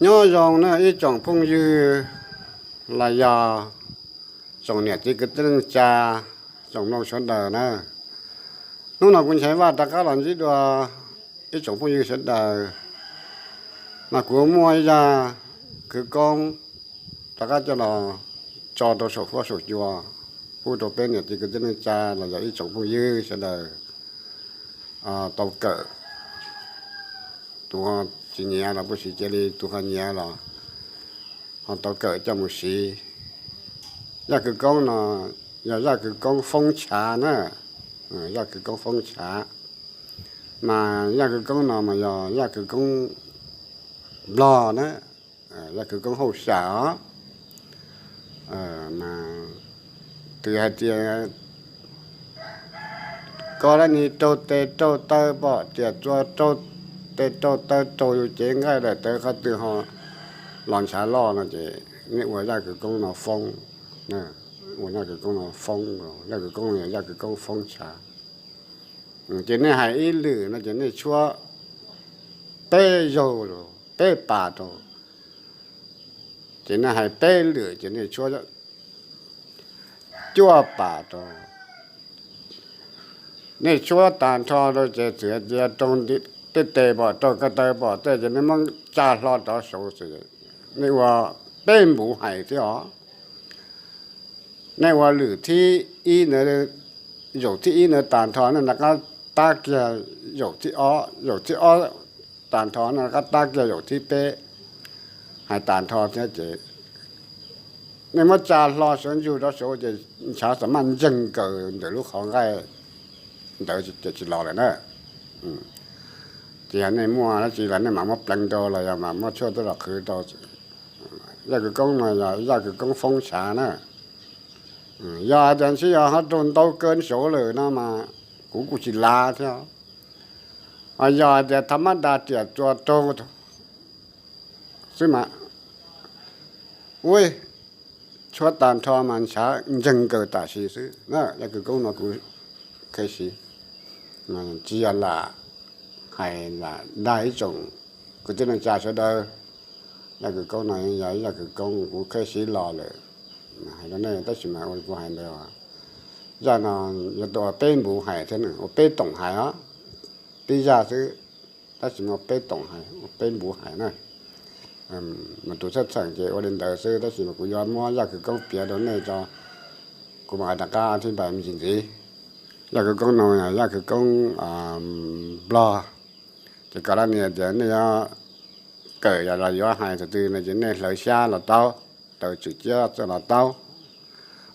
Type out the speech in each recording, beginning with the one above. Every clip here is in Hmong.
Nyob zoo na ib tsoom phooj ywg los yog tsoom niam txiv kwv tij neej tsa, tsoom mloog sawv daws na. Hnub no kuv Nchaiv Vaj rov qab los ntsib dua ib tsoom phooj ywg sawv daws, mas kuv muaj ib zaj khawv koob rov qab coj los tso rau saum huab saum cua, pub rau peb niam txiv kwv tij neej tsa los yog ib tsoom phooj ywg sawv daws tau kawm. Tus ho tsis nyiam los puas tsis cia li, tus ho nyiam los ho tau kawm coj mus siv. Zaj khawv koob no yog zaj khawv koob foob tshav na, zaj khawv koob foob tshav. Mas zaj khawv koob no mas yog zaj khawv koob Nplog na, zaj khawv koob hauj sam os. Mas twb hais tias koj lab ni raug tes raug taw pom tias txua raug tes raug taw raug yus cev nqaij daim tawv qhov twg ho los ntshav loj no ces nej ua zaj khawv koob no foob, ua zaj khawv koob no foob, zaj khawv koob no yog zaj khawv koob foob tshav. Ces nej hais ib lwm no ces nej tshuab peb zaug, peb pas rau. Ces nej hais peb lwm ces nej tshuab cuaj pas rau. Nej tshuab tag nrho rau ces txawm tias raug tej tes pom raug ko taw pom tej ces nej muab tsa hlo rov saud xwb. Nej ua peb npuv hais thiab os. Nej ua lwm thib ib ntawd, zaum thib ib ntawd tag nrho nej rov qab tab kiag zaum thib ob, zaum thib ob tag nrho nej rov qab tab kiag zaum thib peb, hais tag nrho thiab ces nej muab tsa hlo sawv ntsug rov saud ces ntshav xam maj ntseeg nkaws ntawm lub qhov nqaij ntawd ces tsis los lawm na. Ces yog nej muaj dab tsi los nej mam muab pleev rau los yog mam muab tshuaj tuaj los qhwv rau. Zaj khawv koob no yog zaj khawv koob foob tshav na. Yog hais tias ntshe yog ho raug ntau kaw saud lawm no mas kuv kuj tsis lav thiab. Ho yog hais tias tha mab da riam txua raug xwb mas, ua tshuab tag nrho mas ntshav ntseeg nkaws tam sim xwb na. Zaj khawv koob no kuv khev siv, tsis yog lam hais lam dag ib tsoom kwv tij neej tsa sawv daws. Zaj khawv koob no yog ib zaj khawv koob kuv khev siv los lawm hais rau nej tab sis mas ua li kuv hais ntawd, zaj no yuav tau ua peb npuv hais thiab ua peb toom hais os. Tib zaj xwb, tab sis mas ua peb toom hais ua peb npuv hais na. Mas tus txheej txheem ces ua li ntawd xwb tab sis mas kuv yuav muab zaj khawv koob piav rau nej tso, kuv mam hais rov qab thib npa me ntsis ntxiv. Zaj khawv koob no yog zaj khawv koob Nplog. Ces kom lab ni tias nej yuav kawm los yuav hais thaum twg no ces nej hlawv xyab los tau, taws tswm ciab txawj los tau.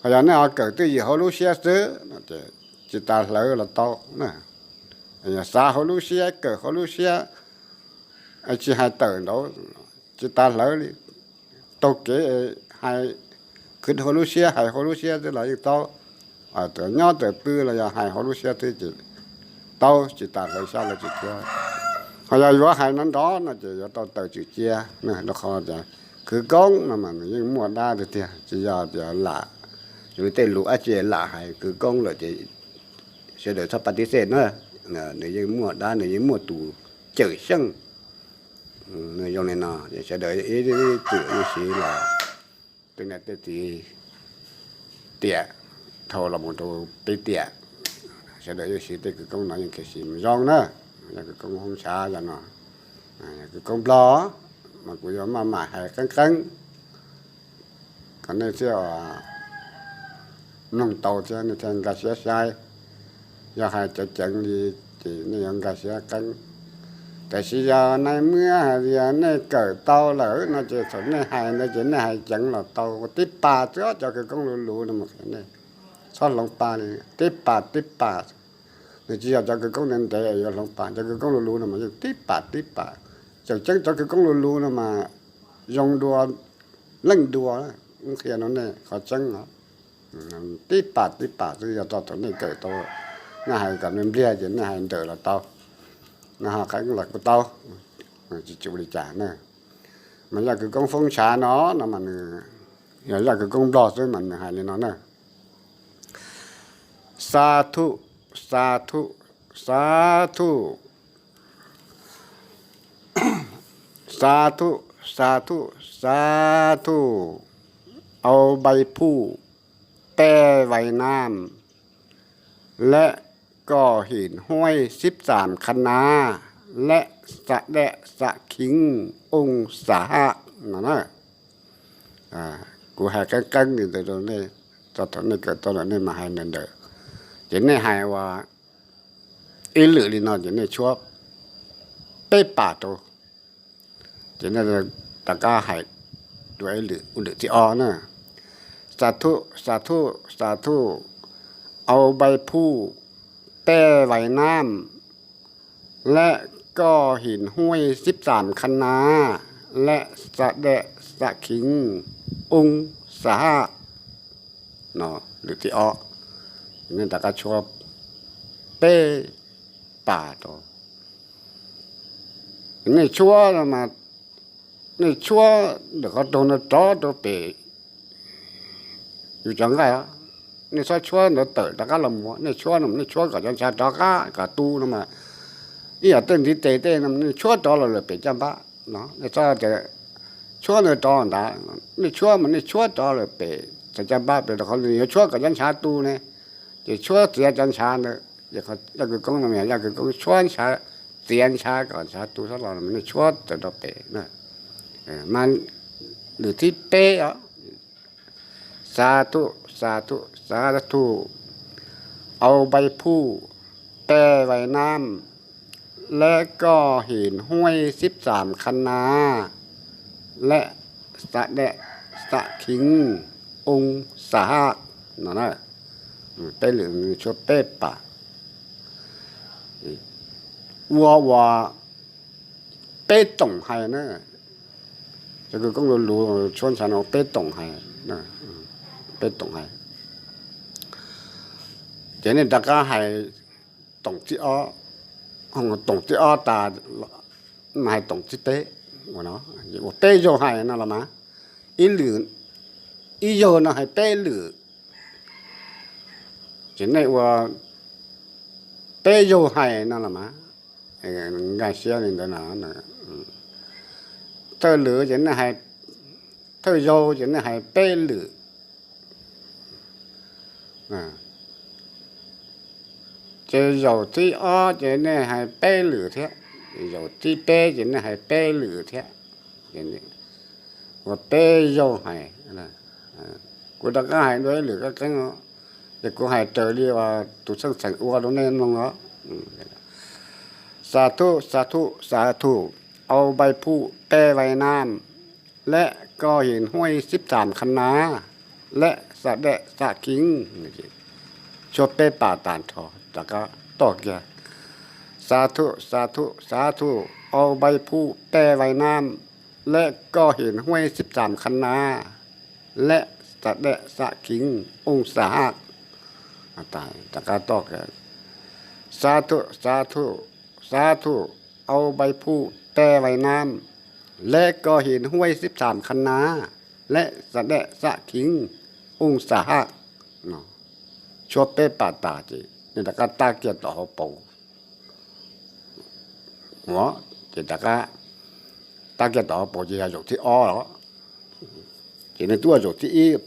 Ho yog nej ho kawm twj ywm hauv lub siab xwb no ces tsis tas hlawv los tau na. Xav hauv lub siab, kawm hauv lub siab, tsis hais tawm nraud, tsis tas hlawv li. Taug kev hais, khwv hauv lub siab, hais hauv lub siab xwb los yeej tau. Nyob tawm pw los yog hais hauv lub siab xwb ces tau, tsis tas hlawv xyab hlawv tswm ciab. Ho yog yuav hais nrov nrov no ces yuav tau taws tswm ciab na. Rau qhov tias khawv koob no mas nws yeej muaj dab tiag tiag, tsis yog tias lam, yus tej lus dab tsi lam hais khawv koob lawm ces sawv daws txhob pas tiv xej na. Nws yeej muaj dab, nws yeej muaj tus cawm seej. Nws zoo li no, sawv daws ib txwm ua siv los tej niam tej txiv tiam, dhau los mus rau peb tiam, sawv daws yeej siv tej khawv koob no yeej khev siv mus zoo na. Yog khawv koob hoob tshav yog no, khawv koob Nplog mas kuv yuav maj mam hais qeeb qeeb kom nej thiaj mloog tau thiab nej thiaj nkag siab saib. Yog hais ceev ceev li ces nej yuav nkag siab qeeb. Tiam sis yog nais muab hais tias nej kawm tau lawm no ces thaum nej hais ntawd ces nej hais ceev los tau. Ua tib pas xwb, cov khawv koob luv luv no mas nej txhob hloov pas li, tib pas tib pas. Nws tsis yog cov khawv koob ntev ntev yuav hloov pas, cov khawv koob luv luv no mas yeej tib pas tib pas. Tseem ceeb cov khawv koob luv luv no mas zoo dua, leej dua, qhia rau nej qhov tseeb os. Tib pas tib pas xwb, yog thaum nej kawm tau, nej hais kom nws npliag ces nej hais nrawm los tau, nej ho qeeb los kuj tau, tsis tsum li cas na. Mas zaj khawv koob foob tshav no, no mas nws yog zaj khawv koob Nplog xwb mas nws hais li no na. Xa thuj, xa thuj, xa thuj, xa thuj, Xas thuj, xas thuj, au npai phuj, peb vais nam, leb koj him huaij xib xam khas nas, leb xa dej xa khiv oo xa haj no na. Kuv hais qeeb qeeb li ntawd rau nej, txog thaum nej kawm tau lawm nej mam hais ntawm ntawd. Ces nej hais ua ib lwm li no ces nej tshuab peb pas rau. Ces nej rov qab hais dua ib lwm, lwm thib ob na. Xas thuj, xas thuj, xas thuj, au npai phuj, peb vais nam, leb koj him huaij xib xam khas nas, leb xa dej xa khiv oo xa haj no. Lwm thib ob, nej rov qab tshuab peb pas rau. Nej tshuab no mas, nej tshuab ntawm qhov roog no rov rau pem yus cov nqaij, nej txhob tshuab ntawd tawm rov qab los mus. Nej tshuab no mas nej tshuab kom cov ntshav rov qab kom tu no mas, ib yam tej ntiv tes tej no nej tshuab rov los lawm pem caj npab no. Nej txhob tias tshuab ntawd rov ntawd, nej tshuab mas nej tshuab rov lawm pem txog caj npab, pem rau qhov yuav tshuab kom cov ntshav tu ne, ces tshuab txiav cov ntshav ntawd. Yaj kwv koob no, yaj kwv koob tshuab ntshav, txiav ntshav kom ntshav tu txhob los, nej tshuab tawm rau pem na. Mas lwm thib peb os. Xas thuj, xas thuj, xas thuj, au npai phuj, peb vais nam, leb koj him huaij xib xam khas nas, leb xa dej xa khiv oo xa haj no na. Peb lwm tshuab peb pas. Ua ua peb toom hais na. Cov kwv koob lus lus tshuab ntshav no peb toom hais, peb toom hais. Ces nej rov qab hais toom thib ob, toom thib ob tas mas hais toom thib peb. Ua no, ua peb zaug hais no los mas, ib lwm, ib zaug no hais peb lwm. Ces nej ua peb zaug hais no los mas, nkag siab li ntawd no. Thawj lwm ces nej hais, thawj zaug ces nej hais peb lwm. Ces zaum thib ob ces nej hais peb lwm thiab, zaum thib peb ces nej hais peb lwm thiab. Ua peb zaug hais. Kuv rov qab hais dua ib lwm qeeb qeeb os, ces kuv hais raws li uas tus xeej xeem ua rau nej mloog os. Xas thuj, xas thuj, xas thuj, au npai phuj, peb vais nam, leb koj him huaij xib xam khas nas, leb xa dej xa khiv. Tshuab peb pas tas nrho rov qab toj kiag. Xas thuj, xas thuj, xas thuj, au npai phuj, peb vais nam, leb koj him huaij xib xam khas nas, leb xa dej xa khiv oo xa haj. Rov qab toj kiag. Xas thuj, xas thuj, xas thuj, au npai phuj, peb vais nam, leb koj him huaij xib xam khas nas, leb xa dej xa khiv oo xa haj. Tshuab peb pas tas ces nej rov qab tab kiag tom hauv paus. Ua, ces rov qab tab kiag tom hauv paus ces yog zaum thib ob los. Ces nej twb ua zaum thib ib,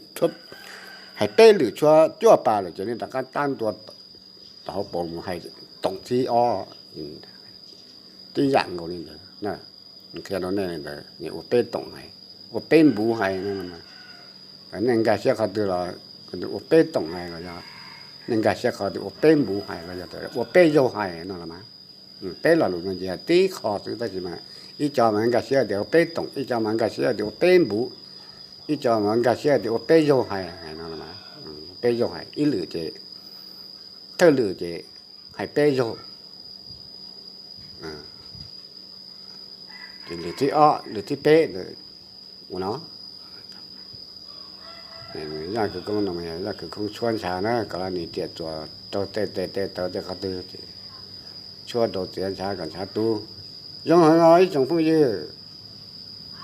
hais peb lwm tshuab cuaj pas lawm ces nej rov qab tab ntua tom hauv paus mus hais toom thib ob. Tib yam nkaus li ntawd, qhia rau nej li ntawd, ua peb toom hais, ua peb npuv hais. Nej nkag siab qhov twg los ua peb toom hais los yog, nej nkag siab qhov twg ua peb npuv hais los yog ua peb zaug hais no los mas. Peb lo lus no ces tib qho xwb tab sis mas ib co mas nkag siab tias ua peb toom, ib co mas nkag siab tias ua peb npuv, ib co mas nkag siab tias ua peb zaug hais hais no los mas. Peb zaug hais, ib lwm ces, thawj lwm ces hais peb zaug. Ces lwm thib ob, lwm thib peb ntawd ua no. Yaj kwv koob no, yaj kwv koob tshuab ntshav na, kom nws riam txuas rau tej tes tej taw tej qhov twg ces tshuab rau txiav ntshav kom ntshav tu. Zoo heev os ib tsoom phooj ywg,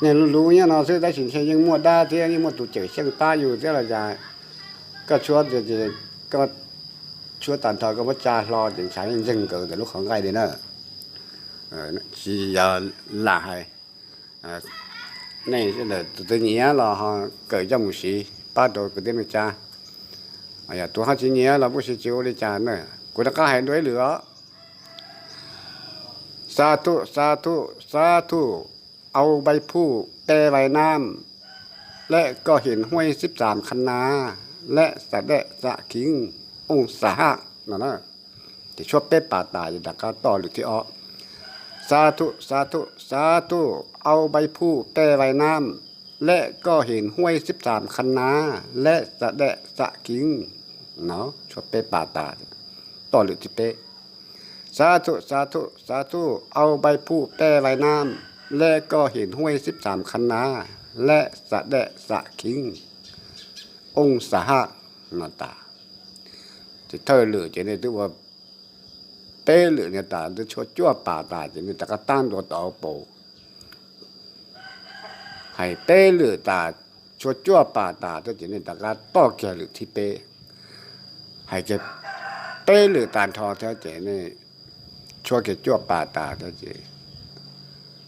niag lus lus nyob no xwb tab sis ntshe yeej muaj dab thiab yeej muaj tus cawm seej pab yus thiab los cas. Koj tshuab tias, koj tshuab tag nrho koj muab tsa hlo ces ntshav yeej ntseeg nkawd ntawm lub qhov nqaij li na. Tsis yog lam hais, Nej tus twg nyiam los ho kawm coj mus siv pab rau kwv tij neej tsa. Yog tus ho tsis nyiam los muaj siv tsis ua li cas na. Kuv rov qab hais dua ib lwm os. Xa thuj, xa thuj, xa thuj, au npai phuj pe vais nam, lej koj him huaj xib xam qha na, lej xa dej xa khiv oo xa haj no na. Ces tshuab peb pas tas ces rov qab toj lwm thib ob. Xa thuj, xa thuj, xa thuj, au npai phuj pe vais nam, lej koj him huaj xib xam qha na, lej xa dej xa khiv no. Tshuab peb pas tas, toj lwm thib peb. Xa thuj, xa thuj, xa thuj, au npai phuj pe vais nam, lej koj him huaj xib xam qha na, lej xa dej xa khiv oo xa haj no tas. Ces thawj lwm ces nej twb ua peb lwm no tas, twb tshuab cuaj pas tas ces nej rov qab tab ntua tau pau. Hais peb lwm tas, tshuab cuaj pas tas thiab ces nej rov qab toj kiag lwm thib peb. Hais kiag peb lwm tag nrho thiab ces nej tshuab kiag cuaj pas tas thiab ces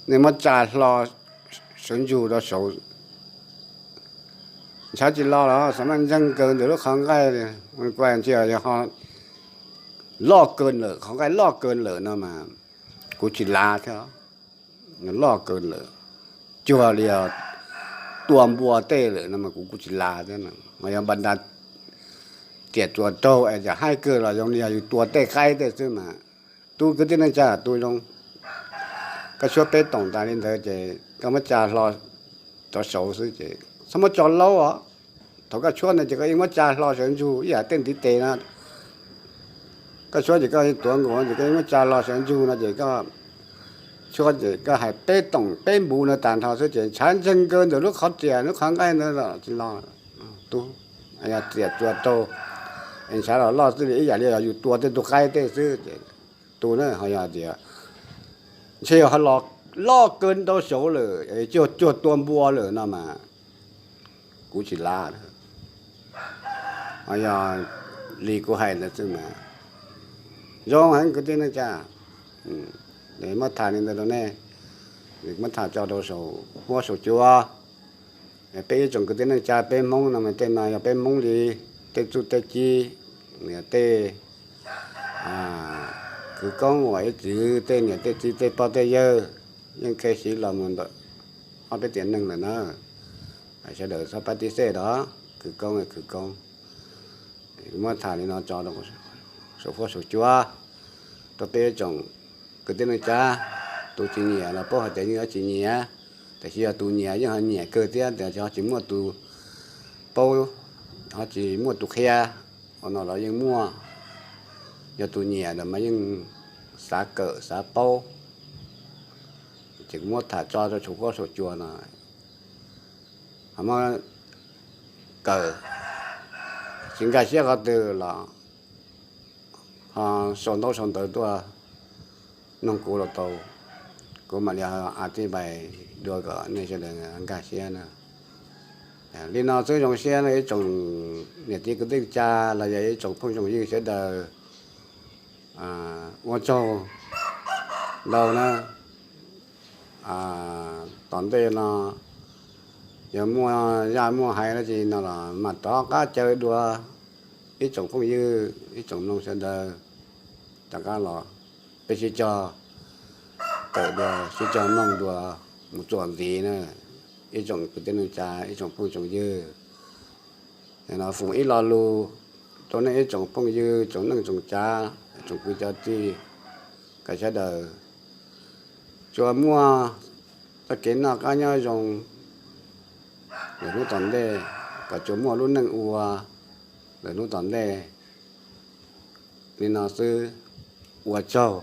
nej muab tsa hlo sawv ntsug rau saud. Ntshav tsis los los xav mas ntseeg kawg ntawm lub qhov nqaij, kuv ntsia yog ho loj kawg lawm, qhov nqaij loj kawg lawm no mas kuv tsis lav thiab. Loj kawg lawm, cuag li tua npua tej lawm no mas kuv kuj tsis lav thiab. Ho yog npa nta riam txuas raug es yam haib kawg los zoo li yog yus tua tej qaib tej xwb mas. Tus kwv tij neej tsa tus zoo, koj tshuab peb toom tas li ntawd ces koj muab tsa hlo rov saud xwb ces txhob muab tso laub os. Thaum koj tshuab ntawd ces koj yeej muab tsa hlo sawv ntsug ib yam tej ntiv tes no. Koj tshuab ces koj tuav nkaus ces koj yeej muab tsa hlo sawv ntsug no ces koj tshuab ces koj hais peb toom peb npuv no tag nrho xwb ces ntshav ntseeg kawg ntawm lub qhov riam lub qhov nqaij ntawd los tsis los. Tus, yog riam txuas raug, ntshav los loj xwb li ib yam li yog yus tua tej tus qaib tej xwb ces tus na ho yog tias ntshe yog ho los loj kawg ntau saud lawm, cuag cuag tua npua lawm no mas kuv tsis lav. Ho yog li kuv hais ntawd xwb mas zoo heev kwv tij neej tsa. Muab tham li ntawd rau nej, muab tham tso rau saum huab saum cua. Peb ib tsoom kwv tij neej tsa peb Hmoob no mas tej no yog peb Hmoob li, tej txuj tej ci, niam tej kwv koob uas ib txwv tej niam tej txiv tej pog tej yawg yeej khe siv los mus ntawm ob peb tiam neeg lawm na. Sawv daws txhob pab tib xej rov kwv koob kwv koob. Muab tham li no tso rau saum huab saum cua rau peb ib tsoom kwv tij neej tsa. Tus tsis nyiam los paub hais tias yeej yuav tsis nyiam, tiam sis yog tus nyiam yeej ho nyiam kawg thiab tias ho tsis muaj tus paub, ho tsis muaj tus qhia, ua no los yeej muaj. Yog tus nyiam los mas yeej xav kawm xav paub. Ces kuv muab tham tso rau saum huab saum cua no, ho muab kawm, tsis nkag siab qhov twg los ho sau ntaub sau ntawv tuaj noog kuv los tau, kuv mam li a tij pais dua kom nej sawv daws nkag siab na. Li no xwb zoo siab na ib tsoom niam txiv kwv tij tsa los yog ib tsoom phooj tsoom ywg sawv daws. Ua tsaug ntau na. Tom ntej no yog muaj zaj muaj hais dab tsi no los mam rov qab caw dua ib tsoom phooj ywg ib tsoom mloog sawv daws rov qab los, peb sib cog kawm dua sib cog mloog dua mus txuas ntxiv na. Ib tsoom kwv tij neej tsa ib tsoom phooj tsoom ywg, foom ib lo lus rau nej ib tsoom phooj ywg tsoom neej tsoom tsav tsoom kwv cov tij, kom sawv daws tsuas muaj txoj kev noj qab nyob zoo lawm hnub tom ntej, kom tsuas muaj lub neej ua lawm hnub tom ntej. Li no xwb, ua tsaug.